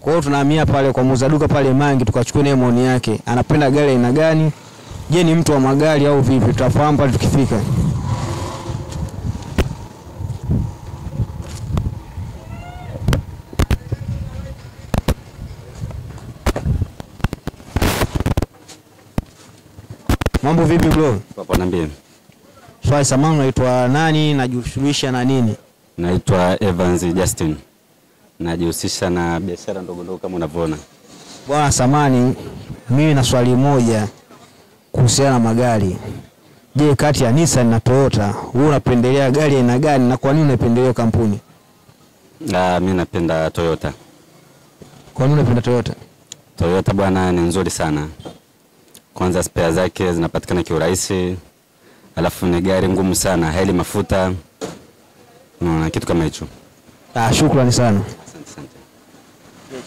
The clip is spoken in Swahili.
Kwa hiyo tunahamia pale kwa muuza duka pale Mangi tukachukue naye maoni yake. Anapenda gari aina gani? Je, ni mtu wa magari au vipi? Tutafahamu pale tukifika. Mambo vipi bro? Hapo niambie. Swali samani, unaitwa nani, najishughulisha na nini? Naitwa Evans Justin. Najihusisha na biashara ndogo ndogo kama unavyoona. Bwana samani, mimi na swali moja kuhusiana na magari. Je, kati ya Nissan na Toyota, wewe unapendelea gari aina gani na kwa nini unapendelea kampuni? Mimi napenda Toyota. Kwa nini unapenda Toyota? Toyota bwana ni nzuri sana. Kwanza spare zake zinapatikana kiurahisi. Alafu ni gari ngumu sana, haili mafuta. Unaona kitu kama hicho. Shukrani sana.